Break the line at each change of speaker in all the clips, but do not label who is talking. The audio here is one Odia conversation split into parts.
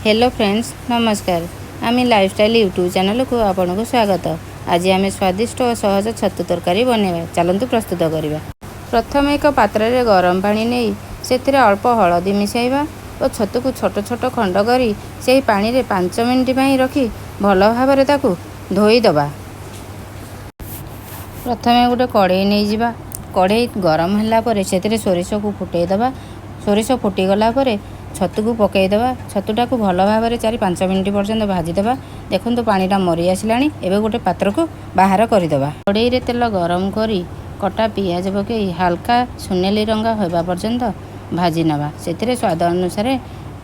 ହ୍ୟାଲୋ ଫ୍ରେଣ୍ଡସ୍, ନମସ୍କାର। ଆମେ ଲାଇଫଷ୍ଟାଇଲ୍ ୟୁଟ୍ୟୁବ୍ ଚ୍ୟାନେଲକୁ ଆପଣଙ୍କୁ ସ୍ୱାଗତ। ଆଜି ଆମେ ସ୍ୱାଦିଷ୍ଟ ଓ ସହଜ ଛତୁ ତରକାରୀ ବନେଇବା। ଚାଲନ୍ତୁ ପ୍ରସ୍ତୁତ କରିବା। ପ୍ରଥମେ ଏକ ପାତ୍ରରେ ଗରମ ପାଣି ନେଇ ସେଥିରେ ଅଳ୍ପ ହଳଦୀ ମିଶାଇବା ଓ ଛତୁକୁ ଛୋଟ ଛୋଟ ଖଣ୍ଡ କରି ସେହି ପାଣିରେ 5 ମିନିଟ୍ ପାଇଁ ରଖି ଭଲ ଭାବରେ ତାକୁ ଧୋଇଦେବା। ପ୍ରଥମେ ଗୋଟେ କଡ଼େଇ ନେଇଯିବା। କଡ଼େଇ ଗରମ ହେଲା ପରେ ସେଥିରେ ସୋରିଷକୁ ଫୁଟେଇ ଦେବା। ସୋରିଷ ଫୁଟିଗଲା ପରେ ଛତୁକୁ ପକାଇଦେବା। ଛତୁଟାକୁ ଭଲ ଭାବରେ 4-5 ମିନିଟ୍ ପର୍ଯ୍ୟନ୍ତ ଭାଜିଦେବା। ଦେଖନ୍ତୁ, ପାଣିଟା ମରି ଆସିଲାଣି। ଏବେ ଗୋଟେ ପାତ୍ରକୁ ବାହାର କରିଦେବା। କଡ଼େଇରେ ତେଲ ଗରମ କରି କଟା ପିଆଜ ପକାଇ ହାଲକା ସୁନେଲି ରଙ୍ଗ ହେବା ପର୍ଯ୍ୟନ୍ତ ଭାଜି ନେବା। ସେଥିରେ ସ୍ୱାଦ ଅନୁସାରେ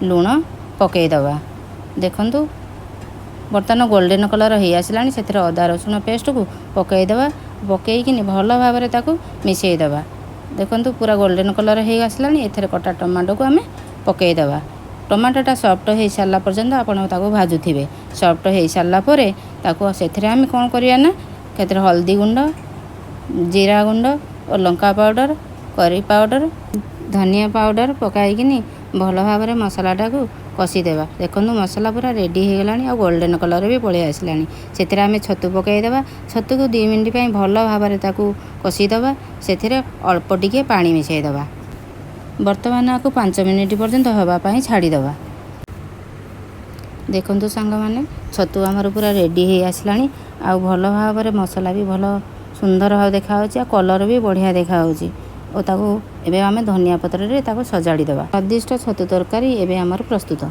ଲୁଣ ପକାଇଦେବା। ଦେଖନ୍ତୁ, ବର୍ତ୍ତମାନ ଗୋଲ୍ଡେନ୍ କଲର୍ ହେଇ ଆସିଲାଣି। ସେଥିରେ ଅଦା ରସୁଣ ପେଷ୍ଟକୁ ପକାଇଦେବା। ପକାଇକିନି ଭଲ ଭାବରେ ତାକୁ ମିଶାଇଦେବା। ଦେଖନ୍ତୁ, ପୁରା ଗୋଲ୍ଡେନ୍ କଲର୍ ହେଇ ଆସିଲାଣି। ଏଥିରେ କଟା ଟମାଟୋକୁ ଆମେ ପକାଇଦେବା। ଟମାଟୋଟା ସଫ୍ଟ ହେଇସାରିଲା ପର୍ଯ୍ୟନ୍ତ ଆପଣ ତାକୁ ଭାଜୁଥିବେ। ସଫ୍ଟ ହେଇସାରିଲା ପରେ ତାକୁ ସେଥିରେ ଆମେ କ'ଣ କରିବା ନା, ସେଥିରେ ହଳଦୀ ଗୁଣ୍ଡ, ଜିରା ଗୁଣ୍ଡ ଓ ଲଙ୍କା ପାଉଡ଼ର, କରି ପାଉଡ଼ର, ଧନିଆ ପାଉଡ଼ର ପକାଇକିନି ଭଲ ଭାବରେ ମସଲାଟାକୁ କଷିଦେବା। ଦେଖନ୍ତୁ, ମସଲା ପୁରା ରେଡ଼ି ହେଇଗଲାଣି ଆଉ ଗୋଲ୍ଡେନ୍ କଲର୍ ବି ପଳେଇ ଆସିଲାଣି। ସେଥିରେ ଆମେ ଛତୁ ପକାଇଦେବା। ଛତୁକୁ 2 ମିନିଟ୍ ପାଇଁ ଭଲ ଭାବରେ ତାକୁ କଷିଦେବା। ସେଥିରେ ଅଳ୍ପ ଟିକେ ପାଣି ମିଶାଇଦେବା। ବର୍ତ୍ତମାନ ଆକୁ 5 ମିନିଟ୍ ପର୍ଯ୍ୟନ୍ତ ହେବା ପାଇଁ ଛାଡ଼ିଦେବା। ଦେଖନ୍ତୁ ସାଙ୍ଗମାନେ, ଛତୁ ଆମର ପୁରା ରେଡ଼ି ହେଇ ଆସିଲାଣି ଆଉ ଭଲ ଭାବରେ ମସଲା ବି ଭଲ ସୁନ୍ଦର ଭାବେ ଦେଖାହେଉଛି ଆଉ କଲର୍ ବି ବଢ଼ିଆ ଦେଖାହେଉଛି ଓ ତାକୁ ଏବେ ଆମେ ଧନିଆ ପତ୍ରରେ ତାକୁ ସଜାଡ଼ି ଦେବା। ସ୍ୱାଦିଷ୍ଟ ଛତୁ ତରକାରୀ ଏବେ ଆମର ପ୍ରସ୍ତୁତ।